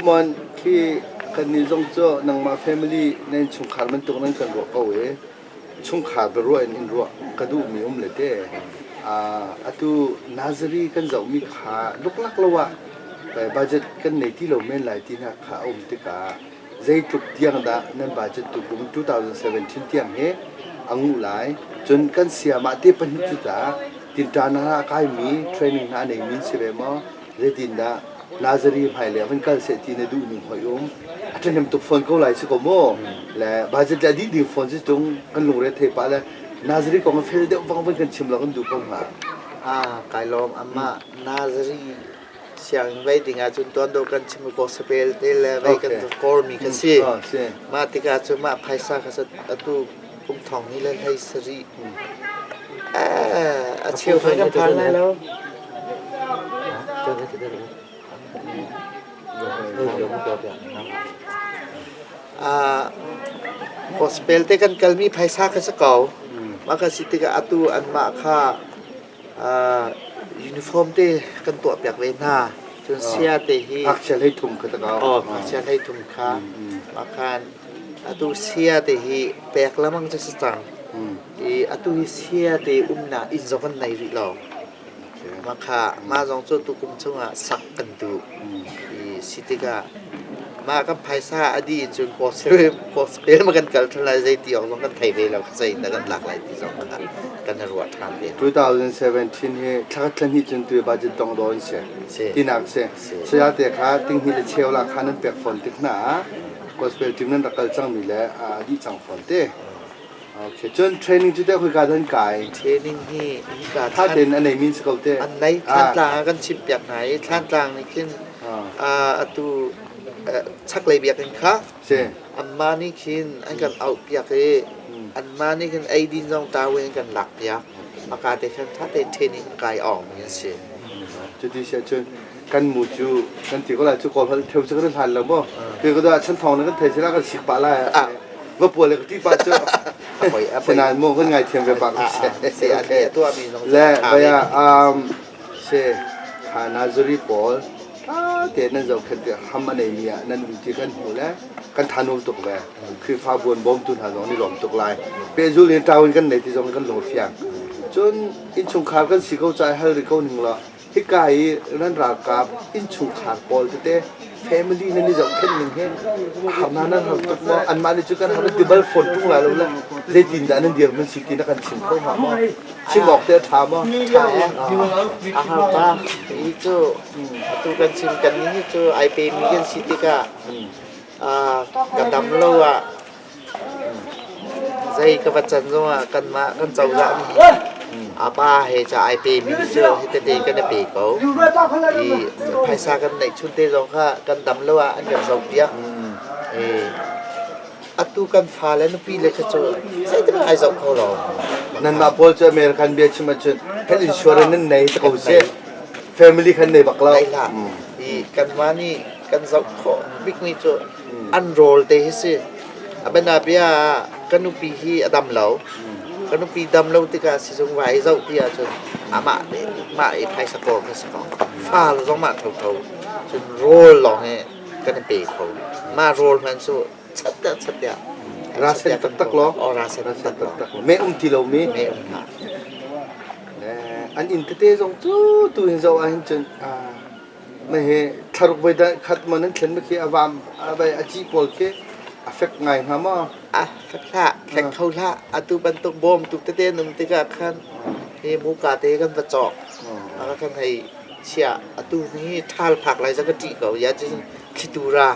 Mon khi kannih zong cu nangmah family na innchungkhar bantuk nan kan ruah ko i chungkhar biaruah in in ruah ka duhmi um le te. Atu Nazari kan zohmi kha luklak lo ah budget kan nei ti lo men lai ti hna kha a um tikah zeitluk tiang dah nan budget tu kum 2017 tiang hi a nguh lai. Cun kan siamah te pahnih cu tah tinṭan ah a kaimi training hna a neimi si ve maw? Zeitindah Nazari hmailei ah van kal seh ti na duh ning hoi um a ṭhahnem tuk fawn ko lai si ko mu le budget le a dih ding fawn si tung kan lungre thei pah le Nazari kong a fel deuh vang van kan chim lo kan duh ko hnga. Ah kai lawm amah Nazari sianginn vei ding ahcun tuan dawh kan chim gospel te le vei kan kawr mi kha si. Mah tikah cu mah phaisa kha atu kum thong ni le hlei sarih a cheu hmanh kan phan lai lo. Gospel te kan kalmi phaisa kha si ko. Mah kha si tikah atu anmah kha uniform te kan tuahpiak ve hna. Cun sia te hi ngakchia hlei thum kha ta ko. Oh, ngakchia hlei thum kha. Mah khan atu sia te hi pek lamang cu si cang. I atu hi sia te umnak inn zong kan nei rih lo. Mah kha mah zong cu tukum chungah sak kan duh. I si tikah mah kan phaisa a dih in cun gospel ma kan kal ṭhan lai zei ti awk zong kan thei ve lo zei in dah kan lak lai ti zong kha kan i ruah ṭhan ve. 2017 hi thla thla hnih cun tu budget dong daw in si. Tinak si. Saya te kha tinghnih le cheu la kha nan pek fawn tik hna ah gospel team nan rak kal cangmi le a dih cang fawn te. Okay. Cun training cu teh khoika dah an kai? Training hi hika Tha tein a neimi si ko te. An nei Thlantlang ah kan chimhpiak hna i Thlantlang nih khin atu chaklei biakinn kha anmah nih khin an kan auhpiak i anmah nih khin eidin zong tawin an kan lakpiak. Maka te khan tha tein training kai awngmi an si. Cuti si ahcun kan mu cu kan ti ko lai cu kawl holh theu cu kan hlan lo maw? Ke ko dah chan thawng na kan thei sila kan sik pah lai. Va pual le ka ti pah cu. Sinain mu kan ngaithiam ve pah ko seh. Le baya um se kha Nazari pawl tha te nan zohkhenh te ham a neimi ah nan um ti kan hmu le kan thanum tuk ve. Khrihfabu an bawmtu hna zong nih lawm tuk lai. Pehzul in ṭau in kan nei ti zong kan lung fiang. Cun innchungkhar kan si ko ca hal rih ko ning law hika i nan ralkap innchungkhar pawl tete family nan i zohkhenh ning hi harna nan har tuk maw anmah nih cu kan har ti bal phone ṭung lai lo le zeitin dah nan dirhmun si ti na kan chim kho hnga maw chim awk te a ṭha maw A har ta hi cu atu kan chim kan nih hi cu ai pemi kan si tikah Ka dam lo ah zei ka va can zongah kanmah kan cozah nih a pa he ca ai pemi cu hi tete kan i pe ko. I phaisa kan neih chun te zong kha kan dam lo ah an kan zohpiak. I atu kan fale nupi le kha cu zeitin ai zoh kho lo. Nanmah pawl cu American bia chim ahcun health insurance nan nei te ko seh. Family khan nei bak lo. Nei hlah. I kanmah nih kan zoh khawh bikmi cu an rawl te hi si. A bianabia ah ka nupi hi a dam lo. Ka nupi dam lo tikah sizung va i zoh ti ahcun amah te mah i phaisa kawl kha si ko. Fa zong mah thotho. Cun rawl lawng hi kan i pe kho. Mah rawl hmanh cu chat tiah chat tiah. Rasen taktak law. Oh, rasen taktak law. Me um ti lo mi. Me um hlah. An inn tete zong cu tu hin zoh ahhin cun Mah hi thlaruk voi khat maw nan thlen ma khi a vam a vai a ci pawl khi a fek ngai hnga maw? A fek hlah, fek kho hlah. Atu bantuk bawmtu tete an um tikah khan hi muka te kan va cawk. A kan hei chiah. Atu hi ṭhal phak lai zong ka ṭih ko. Ya cun thlitu ra.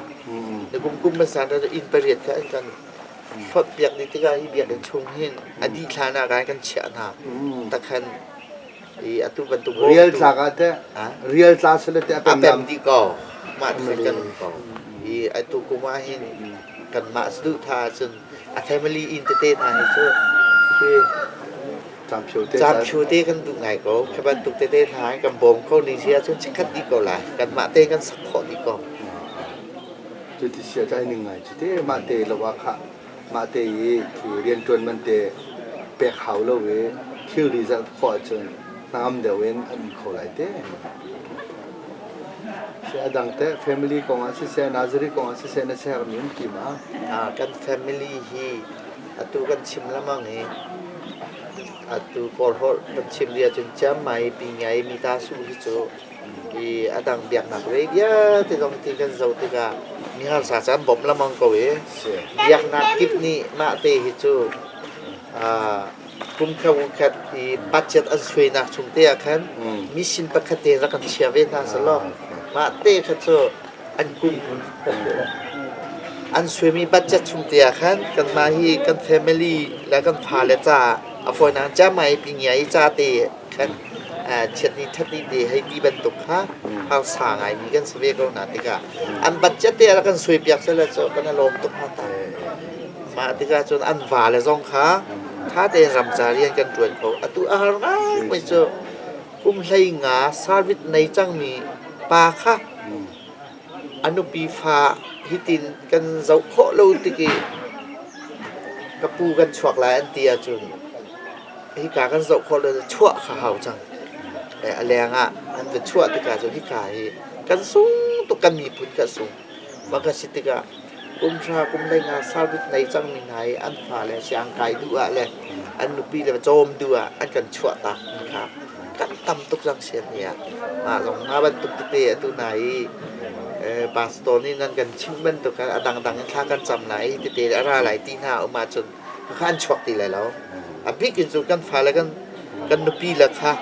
Na kum kum hmasa na inn pariat kha an kan hlonh piak dih tikah hi biakinn chung hin a dih hlan ah kan chiah hna. Takhan I atu bantuk Rial tlak ah teh rial tla sele teh a a pem dih ko. Mah ti kan um ko. I atu kum ah hin kanmah saduh tha cun a family inn tete hna hi cu Camphio te Camphio te kan duh ngai ko. Khi bantuk tete hna hi kan bawm kho ning si ahcun chikkhat dih ko lai. Kanmah te kan sak khawh dih ko. Cu ti sia cai ning ngai cu te mah te lo ah khah Mah te i khi rianṭuan man te pek hau lo i thilri zalh khawh ahcun hnangam deuh in an um kho lai te. A dang teh family kong ah siseh, nursery kong ah siseh na siaherhmi um ti ma? Kan family hi atu kan chim lengmang i atu Kawlholh kan chim lio cun Chiangmai pi ngai mi ta su hi cu i a dang biaknak lei vialte zong ti kan zoh tikah mi harsa cu an bawmh lengmang ko i biaknak kip nih mah te hi cu kum khat i budget an suainak chung te ah khan mission pakhat te rak kan chia ve hna selaw mah te kha cu an kum an suaimi budget chung te ah khan kanmah hi kan family le kan fale caah a fawinak camai pi ngia i ca te khan chiatni thatni te hei ti bantuk kha harsa ngaimi kan si ve ko hna tikah an budget te ah kan suai piak sela cu kan i lawm tuk hnga ta. Mah tikah cun an vale zong kha ṭha tein ramca rian kan ṭuan kho. Atu a har ngaimi cu kum 15 service nei cangmi pa kha a nupi fa hitin kan zoh khawh lo tik i ka pu kan chuak lai an ti ahcun hika kan zoh khawh lo chuah kha hau cang. A leng ah an va chuah tikah cun hika hi kan sung tuk kan miphun kan sung. Mah ka si tikah kum hra kum 15 service nei cangmi hna i an fale siang kai duh ah le an nupi le cawm duh ah an kan chuah tak mi kha kan tam tuk cang sian ni ah mah zong nga bantuk tete atu hna i pastor nih nan kan chimh bantuk khan a dangdang in thla kan cam lai tete a ra lai ti hna um ahcun kha an chuak ti lai lo. A bik in cu kan fale kan kan nupi le kha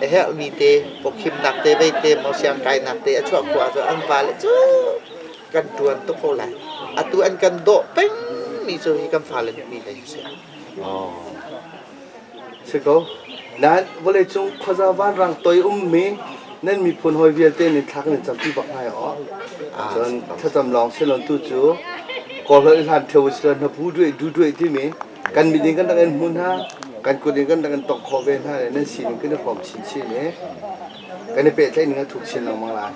a herhmi te pawkhimnak te vei te maw siangkainak te a chuah khawh ahcun an vale cu kan ṭuan tuk ko lai. Atu an kan dawh pengmi cu hi kan fale nupi le hi si. Si ko. Nain vawleicung khuaza vanrang toi ummi nan miphun hawi vialte nih thla kan in campi bak lai aw. Cun thlacam lawng silon tu cu Kawlholh i hlan theo silon hnapu duai du duai timi kan mit in kan rak in hmu hna kan kut in kan rak in tongh khawh ve hna le nan sining kan i hrawm chinchin i kan i pehtlaih ning a thuk chin lengmang lai.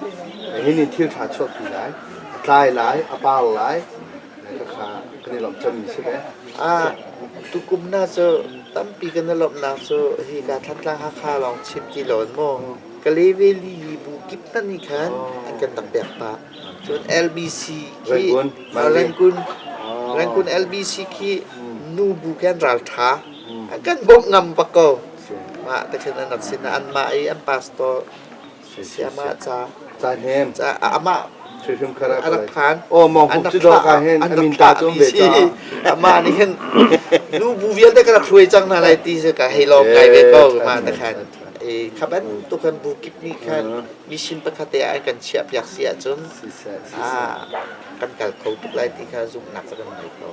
Hi nih thil ṭha chuahpi lai, a tlai lai, a par lai, Khakha kan i lawmh cemmi si ve. Ah, tukum na cu tampi kan i lawmhnak cu hika Thantlang Hakha lawng chim ti lo in maw Kaleveli bu kip hna nih khan an kan rak pek pah. Cun LBC khi Rangoon, Rangoon, Rangoon LBC khi nu bu khi an ral ṭha. An kan bawmh ngam bak ko. Mah te khin an rak sin anmah i an pastor Si amah ca ca hnem ca amah hrim khara a rak phan oh mong huk cu do ka hin amin ta cu ve ca amah nih hin nu bu vialte ka rak hruai cang hna lai ti ka hei lawm ngai ve ko ma ta khan e kha bantuk kan bu kip nih khan mission pakhat te an kan chiah piak si ahcun ah kan kal kho tuk lai ti kha zumhnak cu kan ngei ko.